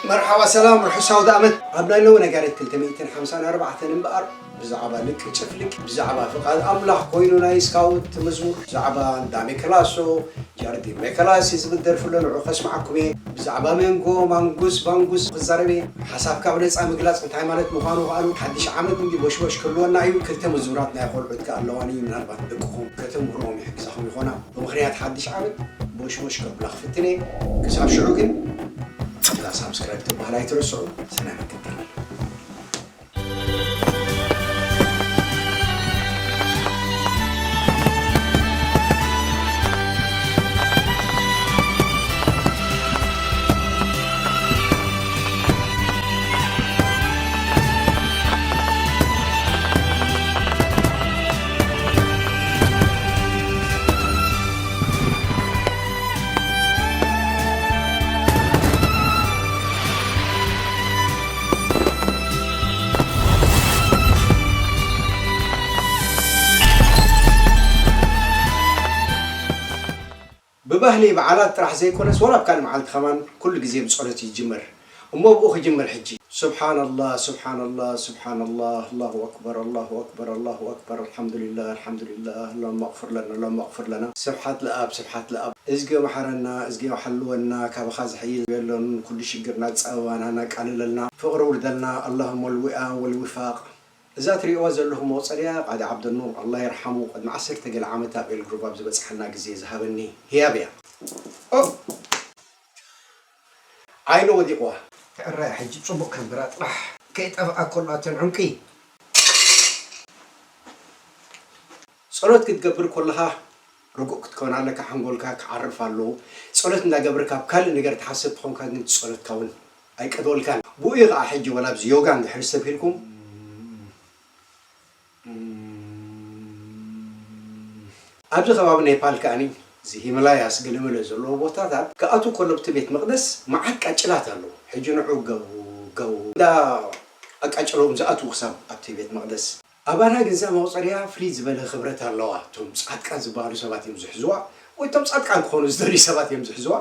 መርሓባ ሰላም ርሑስ ኣውደ ኣመት። ኣብ ናይ ሎሚ ነጋሪት ክልተ ሚእትን ሓምሳን ኣርባዕተን እምበኣር ብዛዕባ ልቂ ጭፍልቂ፣ ብዛዕባ ፍቓድ ኣምላኽ ኮይኑ ናይ ስካውት መዝሙር፣ ብዛዕባ እንዳ ሜከላሶ፣ ጃርዲን ሜከላሲ ዝብል ደርፊ ኣሎ፣ ንዑ ከስምዓኩም እየ። ብዛዕባ መንጎ፣ ማንጉስ፣ ባንጉስ ክዛረብ እየ። ሓሳብካ ብነጻ ምግላጽ እንታይ ማለት ምዃኑ ከኣ ሓድሽ ዓመት እንዲ ቦሽቦሽ ክህልወና እዩ። ክልተ መዝሙራት ናይ ቆልዑት ከኣ ኣለዋኒ፣ ምናልባት ደቅኹም ከተምህርዎም ይሕግዛኹም ይኾና። ብምኽንያት ሓድሽ ዓመት ቦሽቦሽ ከብላ ክፍትን እየ። ክሳብ ሽዑ ግን እዛ ሳብስክራይብ ትበሃል ኣይትረስዑ። ሰናይ መከታተሊ። ብባህሊ በዓላት ጥራሕ ዘይኮነስ፣ ዋላ ኣብ ካልእ መዓልቲ ከማን ኩሉ ግዜ ብጸሎት እዩ ዝጅመር። እሞ ብኡ ክጅምር ሕጂ። ሱብሓነላህ፣ ሱብሓነላህ፣ ሱብሓነላህ፣ ኣላሁ ኣክበር፣ ኣላሁ ኣክበር፣ ኣላሁ ኣክበር፣ ኣልሓምዱሊላህ፣ ኣልሓምዱሊላህ፣ ኣላሁመ ኣግፍር ለና፣ ኣላሁመ ኣግፍር ለና። ስብሓት ለኣብ፣ ስብሓት ለኣብ። እዝጊ መሓረና፣ እዝጊ ሓልወና፣ ካባኻ ዝሕይል የሎን፣ ኩሉ ሽግርና ጸበባና ናቃልለልና፣ ፍቕሪ ውርደልና፣ ኣላሁመ ልዊኣ ወልዊፋቅ። እዛ ትርእይዋ ዘለኹም መቑጸርያ ቃዲ ዓብደኑር፣ ኣላህ ይርሓሙ፣ ቅድሚ ዓሰርተ ገለ ዓመት ኣብ ኤልግሩቭ ኣብ ዝበጽሓና ግዜ ዝሃበኒ ህያብ እያ። ኦ! ዓይኑ ወዲቕዋ። ትዕረ ሕጂ ጽቡቕ ከንብራ ጥራሕ ከይጠፍኣ ከሎ እተን ዕንቂ። ጸሎት ክትገብር ከለኻ ርጉእ ክትከውን ኣለካ፣ ሓንጎልካ ክዓርፍ ኣለዎ። ጸሎት እንዳገበርካ ኣብ ካልእ ነገር ትሓስብ ተኾንካ ግን ጸሎትካ እውን ኣይቀድወልካን። ብኡ እዩ ኸዓ ሕጂ ወላ ኣብዚ ዮጋ እንድሕር ዝተብሂልኩም፣ ኣብዚ ከባቢ ኔፓል ከኣኒ እዚ ሂማላያስ ገለመለ ዘለዎ ቦታታት ክኣትዉ ከሎ ኣብቲ ቤት መቕደስ መዓት ቃጭላት ኣለዉ። ሕጂ ንዑ ገቡ ገቡ እንዳ ኣቃጨሎም ዝኣትዉ ክሳብ ኣብቲ ቤት መቕደስ። ኣባና ግን እዛ መቑጸርያ ፍልይ ዝበለ ክብረት ኣለዋ። እቶም ጻድቃን ዝበሃሉ ሰባት እዮም ዝሕዝዋ፣ ወይ እቶም ጻድቃን ክኾኑ ዝደልዩ ሰባት እዮም ዝሕዝዋ።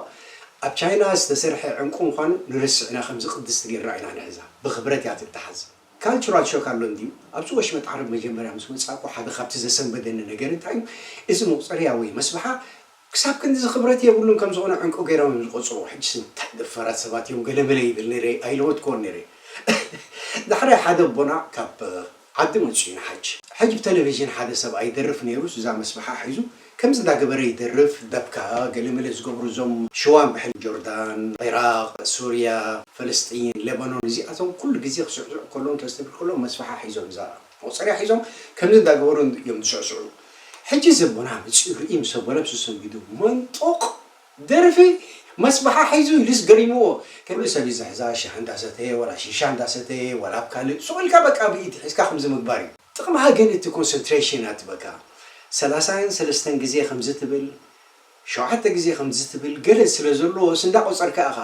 ኣብ ቻይና ዝተሰርሐ ዕንቁ ምዃኑ ንርስዕ ኢና፣ ከምዚ ቅድስቲ ጌርና ኢና ንሕዛ። ብኽብረት እያ ትተሓዝ። ካልቸራል ሾክ ኣሎ እንድዩ። ኣብዚ ወሽመጥ ዓረብ መጀመርያ ምስ መጻእኩ ሓደ ካብቲ ዘሰንበደኒ ነገር እንታይ እዩ? እዚ መቑጸርያ ወይ መስበሓ ክሳብ ክንድዚ ክብረት የብሉን፣ ከም ዝኾነ ዕንቁ ገይሮም እዮም ዝቖጽርዎ። ሕጂስ እንታይ ደፋራት ሰባት እዮም፣ ገለመለ ይብል ነይረ፣ ኣይለወጥክዎን ነይረ። ዳሕራይ ሓደ ኣቦና ካብ ዓዲ መጺኡ ንሓጅ። ሕጂ ብቴሌቪዥን ሓደ ሰብኣይ ይደርፍ ነይሩ፣ እዛ መስበሓ ሒዙ ከምዚ እንዳገበረ ይደርፍ። ደብካ ገለመለ ዝገብሩ እዞም ሽዋን ብሕል ጆርዳን፣ ዒራቕ፣ ሱርያ፣ ፈለስጢን፣ ሌባኖን፣ እዚኣቶም ኩሉ ግዜ ክስዕስዑ ከለዉ፣ እንተስተብሂል ከለዉ መስበሓ ሒዞም፣ እዛ መቑጸርያ ሒዞም ከምዚ እንዳገበሩ እዮም ዝስዕስዑ። ሕጂ እዚ ኣቦና መጺኡ ርእዩ ምስ ኣቦና ሰንቢዱ መንጦቕ ደርፊ መስበሓ ሒዙ ኢሉስ ገሪምዎ። ኩሉ ሰብ እዩ ዝሕዛ፣ ሻሂ እንዳሰተየ፣ ዋላ ሺሻ እንዳሰተየ፣ ዋላ ኣብ ካልእ ሱቕ ኢልካ በቃ ብኢድ ሒዝካ ከምዚ ምግባር እዩ። ጥቕምኻ ግን እቲ ኮንሰንትሬሽን ኣትበካ። ሰላሳን ሰለስተን ግዜ ከምዚ ትብል፣ ሸውዓተ ግዜ ከምዚ ትብል ገለ ስለ ዘለዎስ እንዳቖጸርካ ኢኻ።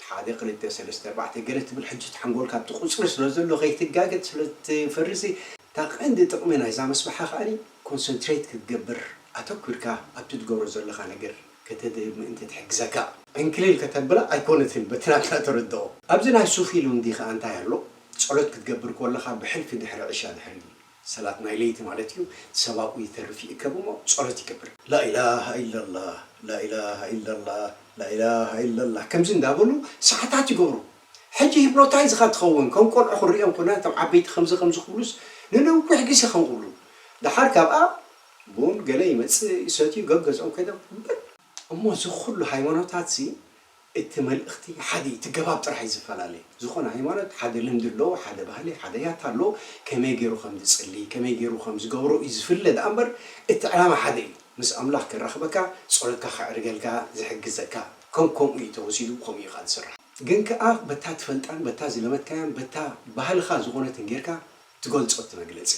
ሓደ፣ ክልተ፣ ሰለስተ፣ ኣርባዕተ ገለ ትብል፣ ሕጂ እቲ ሓንጎልካ ኣብቲ ቁጽሪ ስለ ዘሎ ከይትጋገ ስለ ትፈርሲ፣ እታ ቀንዲ ጥቕሚ ናይዛ መስበሓ ከኣኒ ኮንሰንትሬት ክትገብር፣ ኣተኲርካ ኣብቲ ትገብሮ ዘለኻ ነገር ከተድህብ ምእንቲ ትሕግዘካ። ዕንክሊል ከተብላ ኣይኮነትን በቲ ናትና ተረድኦ። ኣብዚ ናይ ሱፊ ሉንዲ ከኣ እንታይ ኣሎ? ጸሎት ክትገብር ከለኻ ብሕልፊ ድሕሪ ዕሻ ድሕሪ ሰላት ናይ ለይቲ ማለት እዩ። ሰብ ኣብኡ ይተርፍ ይእከብ እሞ ጸሎት ይገብር። ላኢላሃ ኢለላህ፣ ላኢላሃ ኢለላህ፣ ላኢላሃ ኢለላህ ከምዚ እንዳበሉ ሰዓታት ይገብሩ። ሕጂ ሂፕኖታይዝ ኢኻ ትኸውን። ከም ቆልዑ ክንሪኦም ኮና እቶም ዓበይቲ ከምዚ ከምዚ ክብሉስ ንነዊሕ ግዜ ከም ክብሉ። ደሓር ካብኣ ቡን ገለ ይመጽእ ይሰትዩ ገብ ገዝኦም ከይዶም በል። እሞ እዚ ኩሉ ሃይማኖታትሲ እቲ መልእኽቲ ሓደ እዩ፣ እቲ ገባብ ጥራሕ እዩ ዝፈላለ። ዝኾነ ሃይማኖት ሓደ ልምዲ ኣለዎ፣ ሓደ ባህሊ፣ ሓደ ያታ ኣለዎ። ከመይ ገይሩ ከም ዝጽሊ፣ ከመይ ገይሩ ከም ዝገብሮ እዩ ዝፍለ ደኣ እምበር፣ እቲ ዕላማ ሓደ እዩ። ምስ ኣምላኽ ከራኽበካ፣ ጸሎትካ ከዕርገልካ ዝሕግዘካ። ከም ከምኡ እዩ ተወሲዱ፣ ከምኡ እዩ ከኣ ዝስራሕ። ግን ከኣ በታ ትፈልጣን በታ ዝለመድካያን በታ ባህልኻ ዝኾነትን ጌርካ ትገልጾ እቲ መግለጺ።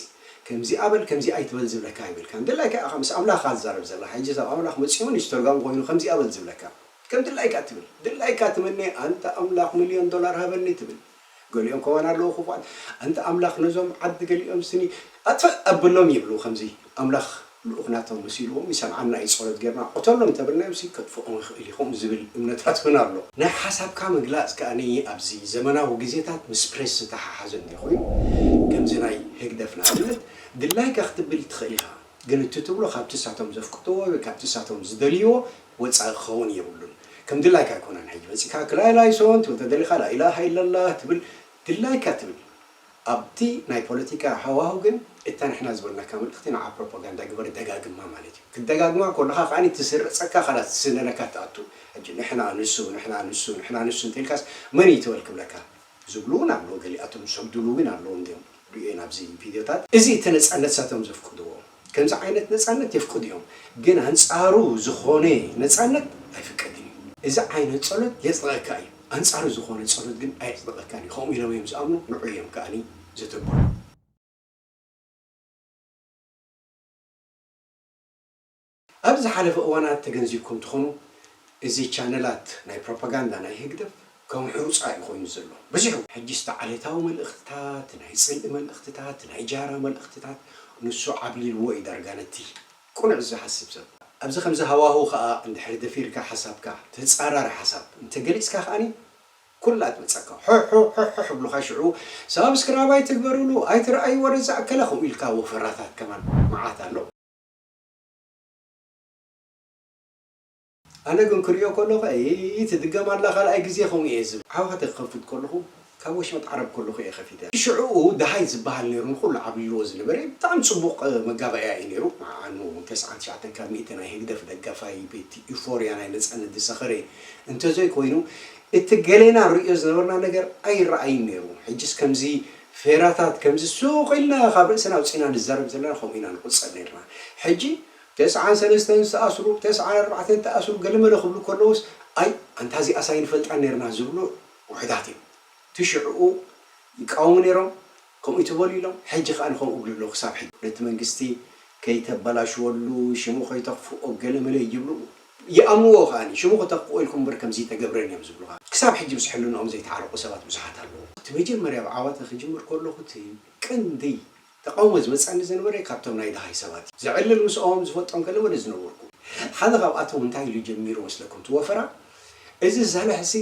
ከምዚኣ በል፣ ከምዚኣ ኣይትበል ዝብለካ የብልካን። ድላይካ ኢኻ ምስ ኣምላኽካ ትዛረብ ዘለኻ። ሕጂ ሰብ ኣምላኽ መጺኡ ንዝተርጓም ኮይኑ ከምዚኣ በል ዝብለካ። ከም ድላይካ ትብል። ድላይካ ትምነ፣ ኣንታ ኣምላኽ ሚልዮን ዶላር ሃበኒ ትብል። ገሊኦም ከማን ኣለዉ ክፉኣት። ኣንታ ኣምላኽ ነዞም ዓዲ ገሊኦም ስኒ ኣጥፍእ ኣብሎም ይብሉ። ከምዚ ኣምላኽ ልኡኽ ናቶም መሲልዎም ይሰምዓና እዩ፣ ጸሎት ጌርና ቅተሎም እንተበልናዮምሲ ከጥፍኦም ይኽእል እዩ፣ ከምኡ ዝብል እምነታት እውን ኣሎ። ናይ ሓሳብካ ምግላጽ ከኣ ኣብዚ ዘመናዊ ግዜታት ምስ ፕሬስ ዝተሓሓዘ እንተኾይኑ፣ ከምዚ ናይ ህግደፍ ንኣብነት ድላይካ ክትብል ትኽእል ኢኻ። ግን እቲ ትብሎ ካብቲ ንሳቶም ዘፍቅድዎ ወይ ካብቲ ንሳቶም ዝደልይዎ ወጻኢ ክኸውን የብሉን። ከም ድላይካ ኣይኮነን። ሕጂ መጺእካ ክላይ ላይሶን ትብል ተደሊኻ ላኢላሃ ኢለላህ ትብል ድላይካ ትብል። ኣብቲ ናይ ፖለቲካ ሃዋሁ ግን እታ ንሕና ዝበልናካ መልእኽቲ ንዓ ፕሮፓጋንዳ ግበር ደጋግማ ማለት እዩ። ክትደጋግማ ከለኻ ከኣ ትስረጸካ ካላት ዝስነነካ ትኣቱ። ሕጂ ንሕና ንሱ ንሕና ንሱ ንሕና ንሱ እንተልካስ መን እዩ ትበል ክብለካ? ዝብሉ እውን ኣለዉ። ገሊኣቶም ዝሰግድሉ እውን ኣለዉ እንዲዮም። ርእየ ናብዚ ቪድዮታት። እዚ እቲ ነጻነት ሳቶም ዘፍቅድዎ። ከምዚ ዓይነት ነጻነት የፍቅዱ እዮም። ግን ኣንጻሩ ዝኾነ ነጻነት ኣይፍቀድን እዩ። እዚ ዓይነት ጸሎት የጽድቐካ እዩ። ኣንጻሩ ዝኾነ ጸሎት ግን ኣየጽድቐካን እዩ። ከምኡ ኢሎም እዮም ዝኣምኑ፣ ንዑ እዮም ከኣኒ ዘተግብሩ። ኣብ ዝሓለፈ እዋናት ተገንዚብኩም ትኾኑ፣ እዚ ቻነላት ናይ ፕሮፓጋንዳ ናይ ህግደፍ ከም ሑጻ እዩ ኮይኑ ዘሎ። በዚሑ ሕጂ ዝተዓሌታዊ መልእኽትታት፣ ናይ ጽልኢ መልእኽትታት፣ ናይ ጃራ መልእኽትታት ንሱ ዓብሊልዎ እዩ ዳርጋ ነቲ ቅኑዕ ዝሓስብ ሰብ። ኣብዚ ከምዚ ሃዋሁ ከኣ እንድሕር ደፊርካ ሓሳብካ ተጻራሪ ሓሳብ እንተገሊጽካ ከኣኒ ኩላ ትመጸካ። ሖ ሖ ሖ ሖ ብሉኻ ሽዑ ሳብስክራይብ ኣይትግበሩሉ ኣይትረኣይዎ ነዚ ኣከለ ከምኡ ኢልካ ወፈራታት ከማን መዓት ኣሎ። ኣነ ግን ክሪኦ ከለኹ፣ "ኣይ፣ ትድገም ኣላ ካልኣይ ግዜ ከምኡ እየ" ዝብል። ዓኻ ተክኸፍት ከለኹ፣ ካብ ወሽመጥ ዓረብ ከለኹ እየ ከፊተ። ሽዑኡ ደሃይ ዝበሃል ነይሩ፣ ንኹሉ ዓብሊልዎ ዝነበረ ብጣዕሚ ጽቡቕ፣ እ፣ መጋባእያ እዩ ነይሩ። ንዓኑ ተስዓን ትሽዓተን ካብ ሚእቲ ናይ ህግደፍ ደጋፋይ፣ ቤት ዩፎርያ ናይ ነጻነት ዝሰኸረ እንተዘይኮይኑ፣ እቲ ገሌና ንርእዮ ዝነበርና ነገር ኣይረኣይን ነይሩ። ሕጅስ ከምዚ ፌራታት፣ ከምዚ ሱቕ ኢልና ካብ ርእስና ኣውጺእና ንዛረብ ዘለና ከምኡ ኢና ንቑጸር ነይርና። ሕጂ ተስዓን ሰለስተን ዝተኣስሩ፣ ተስዓን ኣርባዕተን ዝተኣስሩ ገለመለ ክብሉ ከለዉስ፣ ኣይ ኣንታ እዚኣስ ኣይንፈልጣን ነይርና ዝብሉ ውሑዳት እዮም። እቲ ሽዕኡ ይቃወሙ ነይሮም፣ ከምኡ ይትበሉ ኢሎም፣ ሕጂ ከኣ ንኸምኡ እብሉ ኣለዉ ክሳብ ሕጂ። ነቲ መንግስቲ ከይተበላሽወሉ፣ ሽሙ ከይተኽፍኦ ገለመለ ይብሉ፣ ይኣምንዎ ከኣ፣ ሽሙ ከተኽፍኦ ኢልኩም እምበር ከምዚ ኣይተገብረን እዮም ዝብሉ ከኣ። ክሳብ ሕጂ ምስ ሕልንኦም ዘይተዓረቑ ሰባት ብዙሓት ኣለዉ። እቲ መጀመርያ ብዓዋተ ክጅምር ከለኹ እቲ ቀንዲ ተቓውሞ ዝመጽኣኒ ዝነበረ ካብቶም ናይ ደሃይ ሰባት እዩ። ዘዕልል ምስኦም ዝፈልጦም ገለመለ ዝነበርኩ። ሓደ ካብኣቶም እንታይ ኢሉ ጀሚሩ መስለኩም እቲ ወፈራ? እዚ ዛላሕሲ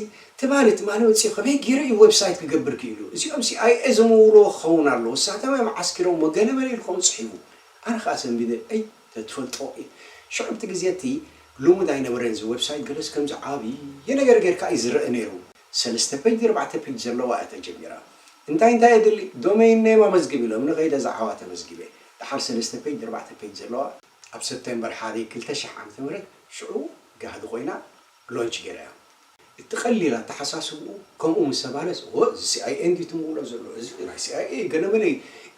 ትማሊ፣ ትማሊ መጺኡ ከመይ ገይሩ እዩ ዌብሳይት ክገብር ክኢሉ? እዚኦም ሲኣይኤ ዝምውልዎ ክኸውን ኣለዎ። ንሳቶም እዮም ዓስኪሮምዎ፣ ገለመለ ኢሉ ከምኡ ጽሒፉ። ኣነ ከኣ ሰንቢደ፣ ኣይ፣ ተትፈልጦ እዩ። ሽዑ ኣብቲ ግዜ እቲ ልሙድ ኣይነበረን፣ እዚ ዌብሳይት ገለስ ከምዚ ዓብዪ ነገር ጌርካ እዩ ዝረአ ነይሩ። ሰለስተ ፔጅ፣ ኣርባዕተ ፔጅ ዘለዋ እያ ተጀሚራ። እንታይ እንታይ የድሊ? ዶሜይን ኔም ኣመዝግብ ኢሎም፣ ንኸይደ እዛ ዓዋተ መዝጊበ። ደሓር ሰለስተ ፔጅ፣ ኣርባዕተ ፔጅ ዘለዋ፣ ኣብ ሰፕተምበር ሓደ ክልተ ሽሕ ዓመተ ምህረት ሽዑ ጋህዲ ኮይና ሎንች ገይራ እያ። እቲ ቀሊል ኣተሓሳስብኡ ከምኡ ምስ ተባህለስ፣ "ኦ፣ እዚ ሲኣይኤ እንድዩ ትምውሎ ዘሎ፣ እዚ ናይ ሲኣይኤ ገለመለ"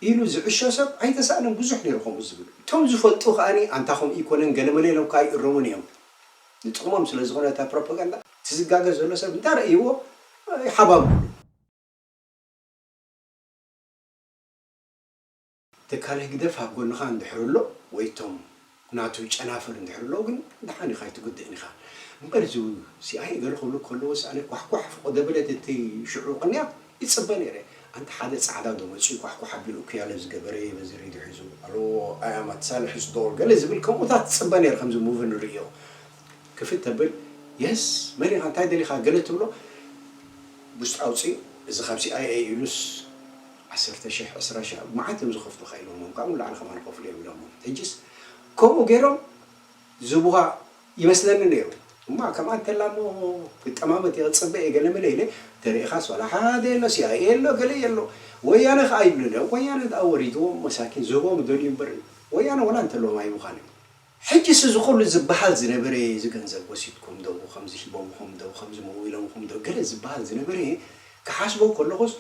ኢሉ ዝዕሾ ሰብ ኣይተሳእነን። ብዙሕ ነይሩ ከምኡ ዝብል። እቶም ዝፈልጡ ከኣኒ፣ "ኣንታ ከምኡ ኣይኮነን፣ ገለመለ" ኢሎም ከኣ ይእረሙን እዮም። ንጥቕሞም ስለ ዝኾነ እታ ፕሮፓጋንዳ፣ እቲ ዝጋገ ዘሎ ሰብ እንተረእይዎ፣ ይሓባብሉ። ትካል ህግደፍ ኣብ ጎንኻ እንድሕር ኣሎ፣ ወይ እቶም ናቱ ጨናፍር እንድሕር ኣለዉ፣ ግን ደሓን ኢኻ፣ ኣይትጉድእን ኢኻ። እምበር፣ እዚ ሲኣይኤ ገለ ክብሉ ከለዉ፣ ኣነ ኳሕኳሕ ፈቖዶ በለት እቲ ሽዑ ቅንያት ይጽበ ነይረ። ኣንታ ሓደ ጻዕዳ ዶ መጺኡ ኳሕኳሕ ኣቢሉ፣ ክያለ ዝገበረ፣ በዚ ሬድዮ ሒዙ፣ "ኣሎ፣ I am at ሳልሕስ ዶር" ገለ ዝብል ከምኡታት ትጽበ ነይረ፣ ከምዚ ሙቪ ንርእዮ። ክፍት ተብል፣ "የስ፣ መን ኢኻ? እንታይ ደሊኻ?" ገለ ትብሎ፣ ውስጥ ኣውፅኡ፣ እዚ ካብ ሲኣይኤ ኢሉስ ዓሰርተ ሽሕ፣ ዕስራ ሽሕ፣ መዓት እዮም ዝኸፍሉኻ ኢሎሞም፣ ካብኡ ንላዕሊ ከማን ይኸፍሉ እዮም ኢሎሞም። ሕጅስ ከምኡ ገይሮም ዝቡኻ ይመስለኒ ነይሩ። እማ ከምኣ እንተላ እሞ ክጠማመት እየ ክፅበ እየ ገለ መለ ኢለ፣ ተሪእኻስ ዋላ ሓደ የሎ፣ ሲኣይኤ የሎ፣ ገለ የሎ። ወያነ ኸዓ ይብሉ ነይሮም። ወያነ ደኣ ወሪድዎም መሳኪን ዝህቦም ደልዩ እምበር፣ ወያነ ዋላ እንተለዎም ኣይምዃን እዮም። ሕጅስ እዚ ኹሉ ዝበሃል ዝነበረ፣ እዚ ገንዘብ ወሲድኩም ዶ፣ ከምዚ ሂቦምኹም ዶ፣ ከምዚ መዊሎምኹም ዶ፣ ገለ ዝበሃል ዝነበረ ክሓስቦ ከለኹስ፣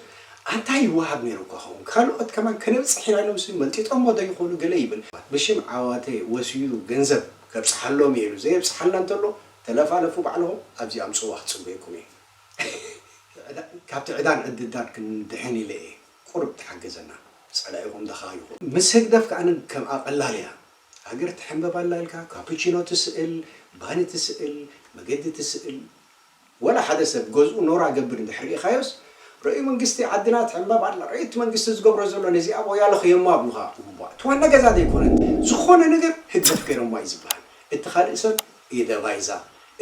ኣንታይ ይወሃብ ነይሩ ከኸውን? ካልኦት ከማን ከነብጽሕ ኢና ኢሎምስ መልጢጦሞ ዶ ይኾኑ? ገለ ይብል። ብሽም ዓዋተ ወሲዱ ገንዘብ ከብጽሓሎም እየ ኢሉ ዘየብጽሓልና እንተሎ፣ ተለፋለፉ ባዕልኹም፣ ኣብዚ ኣምጽዋ ክጽበየኩም እየ። ካብቲ ዕዳን ዕድዳን ክንድሕን ኢለ እየ። ቁሩብ ተሓገዘና። ጸላኢኹም ደኻ ይኹን። ምስ ህግደፍ ከኣ ከምኣ ቀላል እያ። ሃገር ትሕንበብ ኣላ ኢልካ ካፑቺኖ ትስእል፣ ባኒ ትስእል፣ መገዲ ትስእል፣ ወላ ሓደ ሰብ ገዝኡ ኖራ ገብር እንድሕር ርኢኻዮስ፣ ርእዩ መንግስቲ ዓድና ትሕምባብ ኣላ። ርእዩ እቲ መንግስቲ ዝገብሮ ዘሎ ነዚኣ ወያለ ከየማብሉኻ። እሞ እቲ ዋና ገዛ ዘይኮነ ዝኾነ ነገር ህግደፍ ገይሮማ እዩ ዝበሃል። እቲ ካልእ ሰብ ኢደ ባይዛ።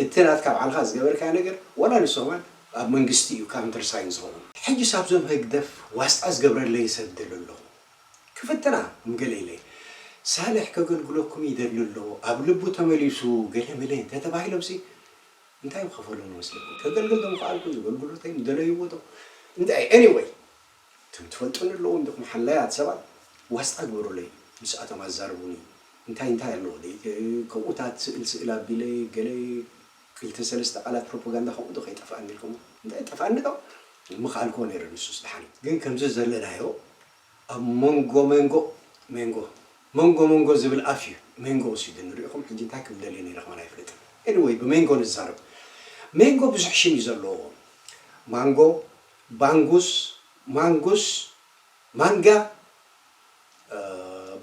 እቲ ናትካ ባዕልኻ ዝገበርካዮ ነገር ዋላ ንሶማል ኣብ መንግስቲ እዩ ካውንተር ሳይን ዝኾኑ። ሕጂ ሳብዞም ህግደፍ ዋስጣ ዝገብረለይ ሰብ ደሎ ኣለኹ። ክፍትና እምገለ ኢለ ሳልሕ ከገልግለኩም ይደሊ ኣሎ ኣብ ልቡ ተመሊሱ ገለ መለ እንተተባሂሎምሲ እንታይ ምኸፈሉ ንመስለኩም? ከገልግል ዶ ምኽኣልኩ? ዘገልግሎተይ ምደለይዎ ዶ? እንታይ? Anyway፣ እቶም ትፈልጡኒ ኣለዎም ዲኹም ሓላያት ሰባት ዋስጣ ግበሩለይ፣ ምስኣቶም ኣዛርቡኒ። እንታይ እንታይ ኣለዎ? ከምኡታት ስእል ስእል ኣቢለ ገለ ክልተ ሰለስተ ቃላት ፕሮፓጋንዳ ከምኡ ዶ ከይጠፍኣኒ ኢልኩም? እንታይ ጠፍኣኒ ዶ? ምኽኣልክዎ ነይረ ንሱስ ደሓን እዩ። ግን ከምዚ ዘለናዮ ኣብ መንጎ መንጎ መንጎ መንጎ መንጎ ዝብል ኣፍ እዩ መንጎ ወሲዱ ንሪኢኹም። ሕጂ እንታይ ክብል ደልየ ነይረ ከማን ኣይፍለጥን። Anyway ብመንጎ ንዛረብ። መንጎ ብዙሕ ሽም እዩ ዘለዎ። ማንጎ፣ ባንጉስ፣ ማንጉስ፣ ማንጋ፣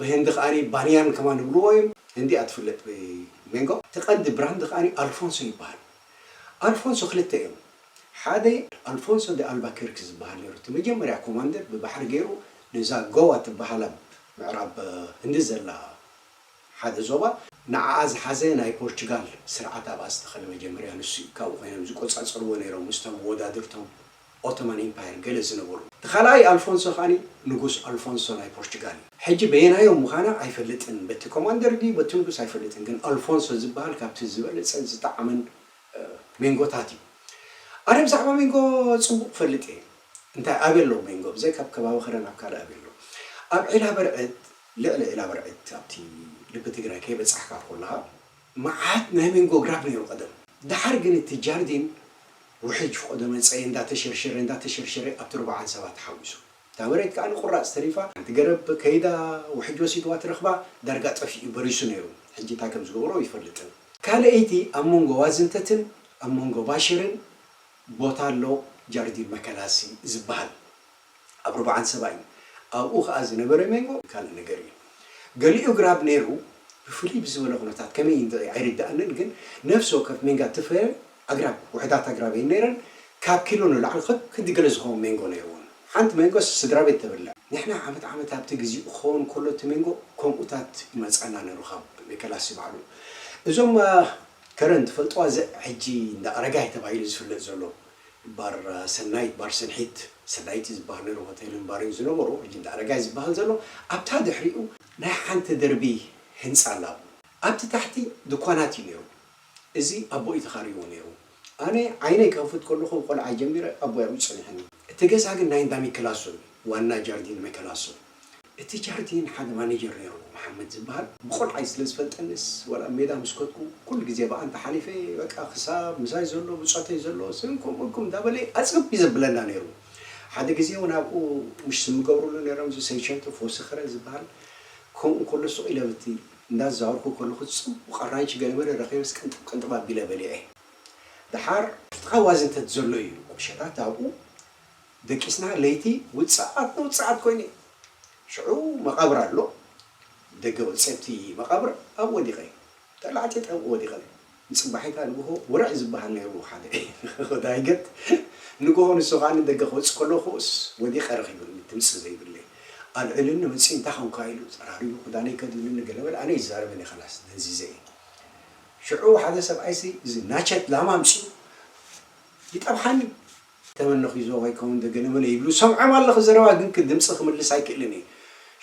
ብህንዲ ከዓኒ ባንያን ከማን ይብልዎ እዮም። ህንዲ እያ ትፍለጥ ብሜንጎ። እቲ ቀንዲ ብራንድ ከዓኒ ኣልፎንሶ ይበሃል። ኣልፎንሶ ክልተ እዮም። ሓደ ኣልፎንሶ ደ ኣልባከርክ ዝበሃል ነይሩ፣ እቲ መጀመርያ ኮማንደር ብባሕሪ ገይሩ ነዛ ጎዋ ትበሃል ኣብ ምዕራብ ህንዲ ዘላ ሓደ ዞባ ንዓኣ ዝሓዘ ናይ ፖርቹጋል ስርዓት ኣብኣ ዝተኸለ መጀመርያ ንሱ እዩ። ካብኡ ኮይኖም ዝቆጻጸርዎ ነይሮም ምስቶም ወዳድርቶም ኦቶማን ኢምፓየር ገለ ዝነበሩ። እቲ ካልኣይ ኣልፎንሶ ከዓኒ ንጉስ ኣልፎንሶ ናይ ፖርቹጋል እዩ። ሕጂ በየናዮም ምዃና ኣይፈልጥን፣ በቲ ኮማንደር ድዩ በቲ ንጉስ ኣይፈልጥን፣ ግን ኣልፎንሶ ዝበሃል ካብቲ ዝበለጸን ዝጠዓመን ሜንጎታት እዩ። ኣነ ብዛዕባ ሜንጎ ጽቡቕ ፈልጥ እየ። እንታይ ኣበይ ኣሎ ሜንጎ? ብዘይ ካብ ከባቢ ከረን ኣብ ካልእ ኣበይ ኣሎ? ኣብ ዒላ በርዕድ፣ ልዕሊ ዒላ በርዕድ ኣብቲ ልቢ ትግራይ ከይበጻሕካ ኮለኻ መዓት ናይ ሜንጎ ግራብ ነይሩ ቀደም። ደሓር ግን እቲ ጃርዲን ውሕጅ ፍቆዶ መጸየ እንዳተሸርሸረ እንዳተሸርሸረ ኣብቲ ርብዓን ሰባት ተሓዊሱ። እታ መሬት ከኣ ንቁራጽ ተሪፋ፣ ሓንቲ ገረብ ከይዳ ውሕጅ ወሲድዋ ትረኽባ ዳርጋ ጠፊኡ በሪሱ ነይሩ። ሕጂ እንታይ ከም ዝገብሮ ይፈልጥን። ካልኣይቲ ኣብ መንጎ ዋዝንተትን ኣብ መንጎ ባሽርን ቦታ ኣሎ፣ ጃርዲን መከላሲ ዝበሃል ኣብ ርብዓን ሰባ እዩ። ኣብኡ ከኣ ዝነበረ ሜንጎ ካልእ ነገር እዩ። ገሊኡ ግራብ ነይሩ፣ ብፍልይ ብዝበለ ኩነታት ከመይ እንደ ኣይርድኣንን፣ ግን ነፍሲ ወከፍ ሜንጋ ትፈረ ኣግራብ፣ ውሕዳት ኣግራብ እየን ነይረን፣ ካብ ኪሎ ንላዕሊ ከክንዲ ገለ ዝኸውን ሜንጎ ነይርዎን። ሓንቲ ሜንጎስ ስድራ ቤት ተብልዕ። ንሕና ዓመት ዓመት ኣብቲ ግዚኡ ክኸውን ከሎ እቲ ሜንጎ ከምኡታት ይመጽኣና ነይሩ ካብ መከላሲ ባዕሉ። እዞም ከረን ትፈልጥዋ ዘ ሕጂ እንዳ ኣረጋይ ተባሂሉ ዝፍለጥ ዘሎ ባር ሰናይት፣ ባር ስንሒት፣ ሰናይቲ ዝበሃል ነይሩ ሆቴልን ባርን ዝነበሩ፣ ሕጂ እንዳ ኣረጋይ ዝበሃል ዘሎ፣ ኣብታ ድሕሪኡ ናይ ሓንቲ ደርቢ ህንጻ ኣላ። ኣብቲ ታሕቲ ድኳናት እዩ ነይሩ። እዚ ኣቦይ ተኻርይዎ ነይሩ። ኣነ ዓይነይ ክኸፍት ከለኹ ቆልዓ ጀሚረ ኣቦይ ኣብኡ ጸኒሐኒ። እቲ ገዛ ግን ናይ እንዳ ሚከላሶ እዩ፣ ዋና ጃርዲን ሚከላሶ። እቲ ጃርዲን ሓደ ማኔጀር ነይሩ መሓመድ ዝበሃል። ብቆልዓይ ስለ ዝፈልጠንስ ዋላ ሜዳ ምስ ከድኩ ኩሉ ግዜ ብኣንታ ሓሊፈ በቃ ክሳብ ምሳይ ዘሎ ብጾተይ ዘሎ ስንኩም እኩም እንዳበለ ኣጽግብ እዩ ዘብለና ነይሩ። ሓደ ግዜ እውን ኣብኡ ምሽ ዝምገብሩሉ ነይሮም እዚ ሰይሸንቶ ፎስኸረ ዝበሃል ከምኡ ከሎ ሱቕ ኢለ ብቲ እንዳዛወርኩ ከለኹ ጽቡቕ ኣራንሺ ገለመለ ረኺበስ ቅንጥብ ቅንጥብ ኣቢለ በሊዐ። ደሓር ጥቓ ዋዝንተት ዘሎ እዩ ቁሸታት ኣብኡ ደቂስና ለይቲ ውጽኣት ንውጽኣት ኮይነ። ሽዑ መቓብር ኣሎ። ደገ ወጺአ ኣብቲ መቓብር ኣብኡ ወዲቐ። ተላዕጢጠ ኣብኡ ወዲቐ። ንጽባሒታ ንግሆ ውርዕ ዝበሃል ነይሩ ሓደ ዳይገት። ንግሆ ንሱ ከኣ ንደገ ክወጽእ ከለኹስ ወዲቐ ረኺቡኒ ድምጺ ዘይብለይ። ኣልዕልኒ መጺኡ እንታይ ኾንካ ኢሉ ጸራሪጉ ክዳነይ ከድንኒ ገለ በለ ኣነ ይዛረብን እየ ኸላስ ደንዚዘ እየ። ሽዑ ሓደ ሰብኣይሲ እዚ ናቸት ላማ ኣምጺኡ ይጠብሓኒ። ተመነኹ ይዞ ከይከውን ዶ ገለ መለ ይብሉ ሰምዖም ኣለኹ ዘረባ ግን ድምፂ ክምልስ ኣይክእልን እየ።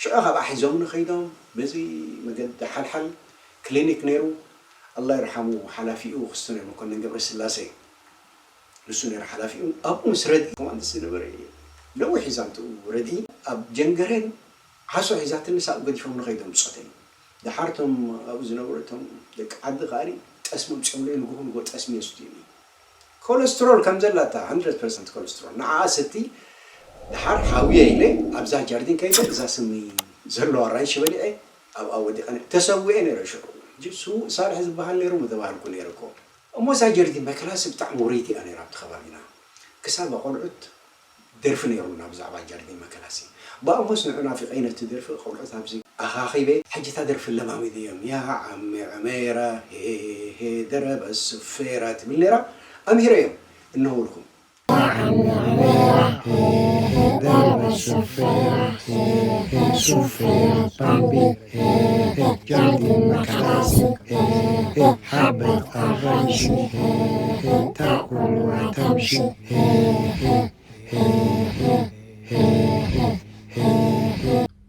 ሽዑ ካብኣ ሒዞምኒ ከይዶም በዚ መገዲ ሓልሓል ክሊኒክ ነይሩ ኣላ ይርሓሙ ሓላፊኡ ክስቶ ናይ መኮንን ገብረስላሴ ንሱ ነይሩ ሓላፊኡ ኣብኡ ምስ ረድኢ ኮማንድስ ዝነበረ ነዊሕ ሒዛምትኡ ረድኢ ኣብ ጀንገሬን ዓሶ ሒዛትኒ ሳብ ገዲፎም ንኸይዶም ብፆተይ ደሓር እቶም ኣብኡ ዝነበሩ እቶም ደቂ ዓዲ ከኣኒ ጠስሚ ኣምፅኦምለይ ንግሆ ንግሆ ጠስሚ የስትዩኒ ኮለስትሮል ከም ዘላታ hundred percent ኮለስትሮል ንዓኣ ሰቲ ደሓር ሓውየ ኢለ ኣብዛ ጃርዲን ከይደ እዛ ስሚ ዘለዎ ኣራንሺ በሊዐ ኣብኣ ወዲቐ ተሰዊኤ ነይረ ሽዑ ስዉእ ሳልሕ ዝበሃል ነይሩ ምተባህልኩ ነይረ እኮ እሞ እዛ ጀርዲን መከላሲ ብጣዕሚ ውርይቲ እያ ነይራ ኣብቲ ከባቢና ክሳብ ኣቆልዑት ደርፊ ነይሩና ብዛዕባ ጃርዲን መከላሲ ብኣሞስ ንዑ ናፊቐይ ነቲ ደርፊ ቆልዑት ኣብዚ ኣኻኺበ ሕጂ እታ ደርፊ ለማሚደዮም ያ ዓሚ ዕሜራ ሄሄ ደረበ ስፌራ ትብል ነይራ ኣምሂረዮም እነሆልኩም ዓሚ ዕበያ፣ ደርበ ሶፈያ፣ ሱፈያ ባምቢ፣ ጃርዲን መካላሲ፣ ሓበት ኣራንሺ፣ ታቆልዋ ታምሺ።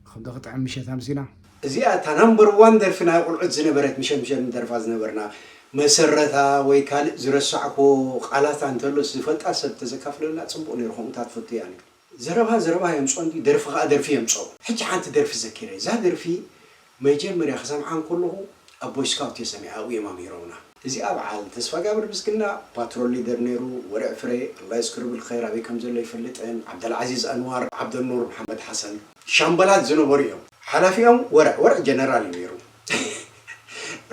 ክንዶ ክጥዕም ምሸት ኣምሲና። እዚኣ እታ ናምበር ዋን ደርፊ ናይ ቁልዑት ዝነበረት፣ ምሸት ምሸት ንደርፋ ዝነበርና። መሰረታ ወይ ካልእ ዝረሳዕኮ ቃላት እንተሎስ ዝፈልጣ ሰብ ተዘካፍለልና ጽቡቕ ነይሩ። ከምኡታት ፈቱ እያ ነይሩ። ዘረባ ዘረባ የምጾ እንዲ፣ ደርፊ ከኣ ደርፊ የምጾ። ሕጂ ሓንቲ ደርፊ ዘኪረ። እዛ ደርፊ መጀመርያ ክሰምዓ እንከለኹ ኣብ ቦይ ስካውት እየ ሰሚዐ፣ ኣብኡ እዮም ኣምሂሮምና። እዚኣ በዓል ተስፋጋብር ምስግና ፓትሮል ሊደር ነይሩ፣ ወርዕ ፍሬ፣ ኣላህ የስክሩ ብልኸይር፣ ኣበይ ከም ዘሎ ኣይፈልጥን፣ ዓብደልዓዚዝ ኣንዋር፣ ዓብደኑር መሓመድ ሓሰን፣ ሻምበላት ዝነበሩ እዮም። ሓላፊኦም ወርዕ፣ ወርዕ ጀነራል እዩ ነይሩ።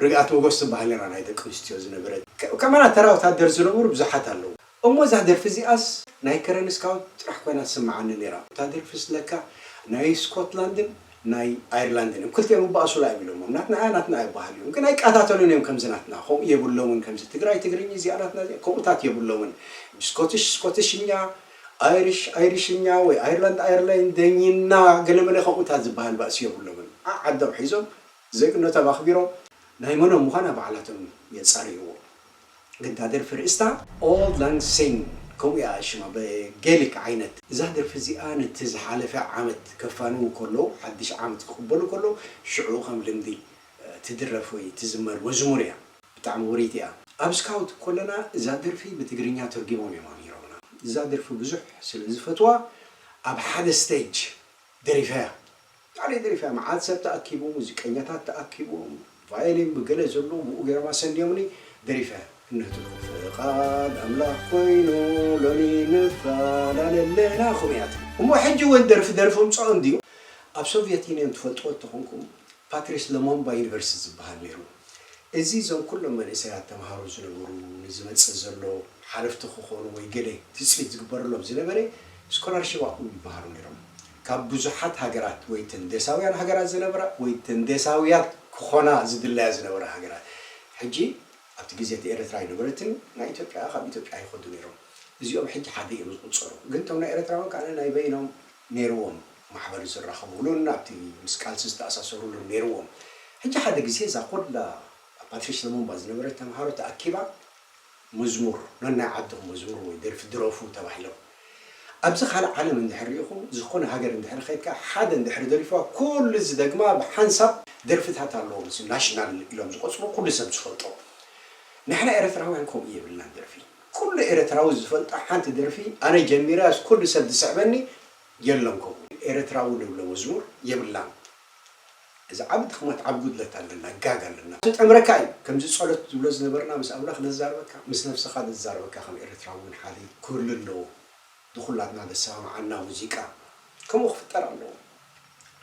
ርግኣት ሞገስ ትበሃል ነይራ፣ ናይ ደቂ ኣንስትዮ ዝነበረት። ከ-፣ ከማና ተራ ወታደር ዝነበሩ ብዙሓት ኣለዉ። እሞ እዛ ደርፊ እዚኣስ ናይ ከረን ስካውት ጥራሕ ኮይና ትስምዓኒ ነይራ። እታ ደርፊስ ለካ ናይ ስኮትላንድን ናይ ኣየርላንድን እዮም። ክልቲኦም ይበኣሱላ እዮም ኢሎሞም። ናትና እያ፣ ናትና እያ ይበሃሉ እዮም። ግን ኣይቃታተሉን እዮም ከምዚ ናትና። ከምኡ የብሎምን፣ ከምዚ ትግራይ ትግርኛ እዚኣ ናትና እዚኣ ከምኡታት የብሎምን። ስኮትሽ ስኮትሽኛ፣ ኣይሪሽ ኣይሪሽኛ፣ ወይ ኣየርላንድ ኣየርላንደኛ፣ ገለመለ ከምኡታት ዝበሃል ባእሲ የብሎምን። ዓ-፣ ዓዶም ሒዞም፣ ዜግነቶም ኣኽቢሮም፣ ናይ መኖም ምዃና ባዕላቶም የጻርይዎ። ግን እታ ደርፊ ርእስታ Auld Lang Syne፣ ከምኡ እያ ሽማ፣ ብጌሊክ ዓይነት። እዛ ደርፊ እዚኣ ነቲ ዝሓለፈ ዓመት ከፋንዉ ከለዉ፣ ሓድሽ ዓመት ክቕበሉ ከለዉ፣ ሽዑ ከም ልምዲ፣ እ፣ ትድረፍ ወይ ትዝመር መዝሙር እያ። ብጣዕሚ ውርይቲ እያ። ኣብ ስካውት ከለና እዛ ደርፊ ብትግርኛ ተርጊሞም እዮም ኣምሂሮምና። እዛ ደርፊ ብዙሕ ስለ ዝፈትዋ፣ ኣብ ሓደ ስቴጅ ደሪፈያ። ካልእ ደሪፈያ፣ መዓት ሰብ ተኣኪቡ፣ ሙዚቀኛታት ተኣኪቦም፣ ቫዮሊን ብገለ ዘሎ ብኡ ገይሮም ኣሰንድዮምኒ፣ ደሪፈያ። እነቱ ፍቓድ ኣምላኽ ኮይኑ ሎሚ ንፈላለ ኣለና፣ ከምኡ እያ ትብል። እሞ ሕጂ እውን ደርፊ ደርፊ ምፅኦ እንድዩ። ኣብ ሶቭየት ዩኒየን ትፈልጥዎ እንተኾንኩም፣ ፓትሪስ ለሞምባ ዩኒቨርሲቲ ዝበሃል ነይሩ። እዚ እዞም ኩሎም መንእሰያት ተምሃሮ ዝነበሩ፣ ንዝመጽእ ዘሎ ሓለፍቲ ክኾኑ ወይ ገለ ትጽቢት ዝግበረሎም ዝነበረ ስኮላርሺፕ ኣብኡ ይበሃሉ ነይሮም። ካብ ብዙሓት ሃገራት ወይ ተንደሳውያን ሃገራት ዝነበራ ወይ ተንደሳውያት ክኾና ዝድለያ ዝነበራ ሃገራት። ሕጂ ኣብቲ ግዜ እቲ ኤርትራ ኣይነበረትን፣ ናይ ኢትዮጵያ፣ ካብ ኢትዮጵያ ይኸዱ ነይሮም። እዚኦም ሕጂ ሓደ እዮም ዝቑጸሩ። ግን እቶም ናይ ኤርትራውያን ከኣ ናይ በይኖም ነይርዎም፣ ማሕበር ዝራኸብሉን ኣብቲ ምስ ቃልሲ ዝተኣሳሰሩሉን ነይርዎም። ሕጂ ሓደ ግዜ እዛ ኩላ ኣብ ፓትሪስ ለሞምባ ዝነበረት ተምሃሮ ተኣኪባ መዝሙር፣ ነናይ ዓድኹም መዝሙር ወይ ደርፊ ድረፉ ተባሂሎም። ኣብዚ ካልእ ዓለም እንድሕር ርኢኹም፣ ዝኾነ ሃገር እንድሕር ኸይድካ፣ ሓደ እንድሕር ደሪፍዋ፣ ኩሉ ዝደግማ ብሓንሳብ ደርፍታት ኣለዎም፣ እዚ ናሽናል ኢሎም ዝቖጽሩ፣ ኩሉ ሰብ ዝፈልጦ። ንሕና ኤርትራውያን ከምኡ የብልናን ደርፊ። ኩሉ ኤርትራዊ ዝፈልጣ ሓንቲ ደርፊ ኣነ ጀሚረ፣ ኩሉ ሰብ ዝስዕበኒ የለን። ከምኡ ኤርትራዊ ንብሎ መዝሙር የብልናን። እዚ ዓቢ ድኽመት፣ ዓቢ ጉድለት ኣለና፣ ጋግ ኣለና። ዝጠምረካ እዩ። ከምዚ ጸሎት ዝብሎ ዝነበርና ምስ ኣምላኽ ዘዛርበካ፣ ምስ ነፍስኻ ዘዛርበካ ከም ኤርትራዊ እውን ሓደ ክህሉ ኣለዎ። ንኹላትና ዘሰማምዓና ሙዚቃ ከምኡ ክፍጠር ኣለዎ።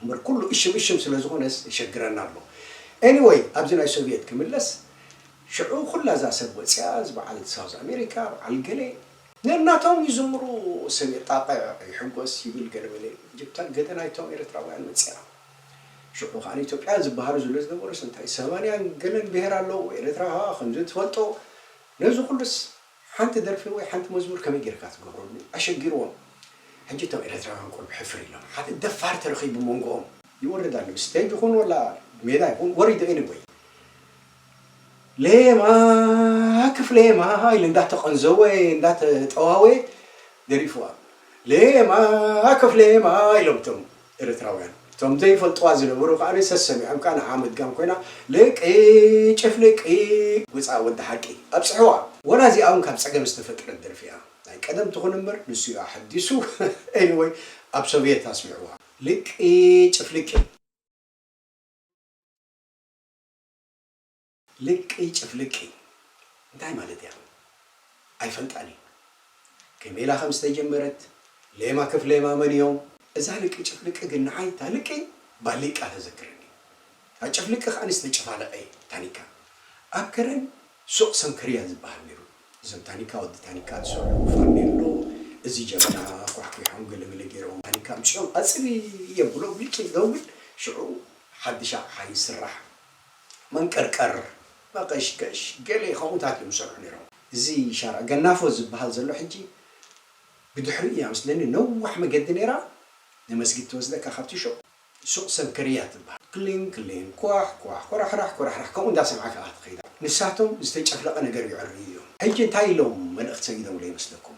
እምበር ኩሉ እሽም እሽም ስለ ዝኾነስ የሸግረና ኣሎ። ኤኒወይ፣ ኣብዚ ናይ ሶቭየት ክምለስ፣ ሽዑ ኩላ እዛ ሰብ ወፂኣ፣ እዚ በዓል ሳውዝ ኣሜሪካ፣ በዓል ገለ፣ ነናቶም ይዝምሩ፣ ሰብ የጣቕዕ፣ ይሕጎስ፣ ይብል ገለ በለ። ጅብታ ገደ ናይቶም ኤርትራውያን መፂኣ። ሽዑ ከዓ ኢትዮጵያ ዝበሃሉ ዝብሎ ዝነበሩስ እንታይ፣ ሰማንያን ገለን ብሄር ኣለዎ፣ ኤርትራ ከምዚ ትፈልጦ። ነዚ ኩሉስ ሓንቲ ደርፊ ወይ ሓንቲ መዝሙር ከመይ ጌርካ ትገብረሉ? ኣሸጊርዎም። ሕጂ እቶም ኤርትራውያን ቁሩብ ሕፍር ኢሎም። ሓደ ደፋር ተረኺቡ መንጎኦም። ይወርድ ኣሎ። ስቴጅ ይኹን ወላ ሜዳ ይኹን ወሪዱ፣ ኤኒወይ። ሌማ ክፍ ሌማ ኢሉ እንዳተቐንዘወ፣ እንዳተጠዋወየ ደሪፍዋ። ሌማ ክፍ ሌማ ኢሎም እቶም ኤርትራውያን። እቶም ዘይፈልጥዋ ዝነበሩ ከኣ ሰሰሚዖም ከኣ ንዓ ምድጋም ኮይና፣ ልቂ ጭፍልቂ ውፃእ ወዲ ሓቂ ኣብፅሕዋ። ወላ እዚኣ እውን ካብ ፀገም ዝተፈጥረት ደርፊ እያ። ናይ ቀደም ትኹን እምበር ንሱ እዩ ኣሐዲሱ። ኤኒወይ ኣብ ሶቭየት ኣስሚዕዋ። ልቂ ጭፍልቂ። ልቂ ጭፍልቂ እንታይ ማለት እያ? ኣይፈልጣን እየ። ከመይ ኢላ ከም ዝተጀመረት፣ ሌማ ክፍ ሌማ መን እዮም? እዛ ልቂ ጭፍልቂ ግን ንዓይ እታ ልቂ ባሊቃ ተዘክረኒ። እታ ጭፍልቂ ከኣ ዝተጨፋለቐ ታኒካ። ኣብ ከረን ሱቕ ሰንከርያ ዝበሃል ነይሩ። እዞም ታኒካ፣ ወዲ ታኒካ ዝሰርሑ ፋርኔሎ፣ እዚ ጀበና ኳሕኲሖም ገለመለ ገይሮም ታኒካ ኣምጺኦም ኣጽብይ የብሎ ብልጭ ደብል ሽዑ ሓድሽ ኣቕሓ ይስራሕ። መንቀርቀር፣ መቐሽቀሽ፣ ገለ ከምኡታት እዮም ዝሰርሑ ነይሮም። እዚ ሻራ ገናፎ ዝበሃል ዘሎ ሕጂ ብድሕሪኡ እያ መስለኒ ነዋሕ መገዲ ነይራ፣ ንመስጊድ ትወስደካ። ካብቲ ሹቕ ሱቕ ሰንከርያ ትበሃል። ክሊን ክሊን፣ ኳሕ ኳሕ፣ ኮራሕራሕ ኮራሕራሕ፣ ከምኡ እንዳሰምዓካ ኢኻ ትኸይዳ። ንሳቶም ዝተጨፍለቐ ነገር ይዕርዩ እዮም። ሕጂ እንታይ ኢሎም መልእኽቲ ሰጊዶምሉ ይመስለኩም?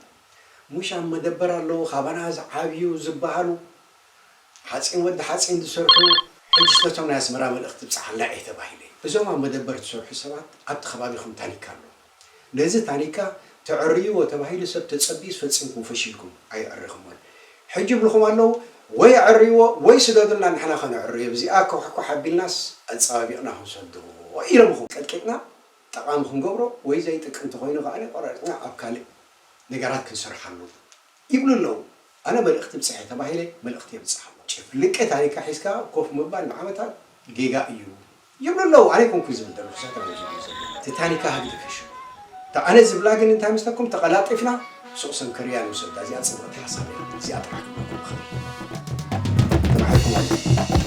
ሙሽ ኣብ መደበር ኣለዉ፣ ካባና ዝዓብዩ ዝበሃሉ፣ ሓፂን ወዲ ሓፂን ዝሰርሑ፣ ሕጅስ ነቶም ናይ ኣስመራ መልእኽቲ ብፅሓላ እየ ተባሂለ። እዞም ኣብ መደበር ዝሰርሑ ሰባት ኣብቲ ከባቢኹም ታኒካ ኣሎ። ነዚ ታኒካ ተዕርይዎ ተባሂሉ ሰብ ተፀቢዩስ ፈፂምኩም ፈሺልኩም ኣይዕርኹሞን። ሕጂ ይብልኹም ኣለዉ፣ ወይ ኣዕርይዎ ወይ ስደዱልና ንሕና ከነዕርዮ፣ ብዚኣ ኮሕኮሕ ኣቢልናስ ኣፀባቢቕና ክንሰዶ ኢሎምኹም። ቀጥቂጥና ጠቓሚ ክንገብሮ ወይ ዘይጠቅም እንተኾይኑ ከኣ ቆራሪፅና ኣብ ካልእ ነገራት ክንሰርሓሉ ይብሉ ኣለዉ። ኣነ መልእኽቲ ብፅሐ ተባሂለ መልእኽቲ የብፅሕ ኣሎ። ጭፍልቂ ታኒካ ሒዝካ ኮፍ ምባል ንዓመታት ጌጋ እዩ ይብሉ ኣለዉ። ኣነ ኣይኮንኩን ዝብል ዘለኹ፣ ንሳቶም እዮም ዝብሉ ዘለዉ። እቲ ታኒካ ህግዲ ፈሽሉ። እታ ኣነ ዝብላ ግን እንታይ መስለኩም? ተቐላጢፍና ሱቕ ሰንከርያ ንውሰዳ። እዚኣ ፅብቕቲ ሓሳብ እያ። እዚኣ ጥራሕ ክብለኩም እኽእል። ተባሂልኩም ኣሎ።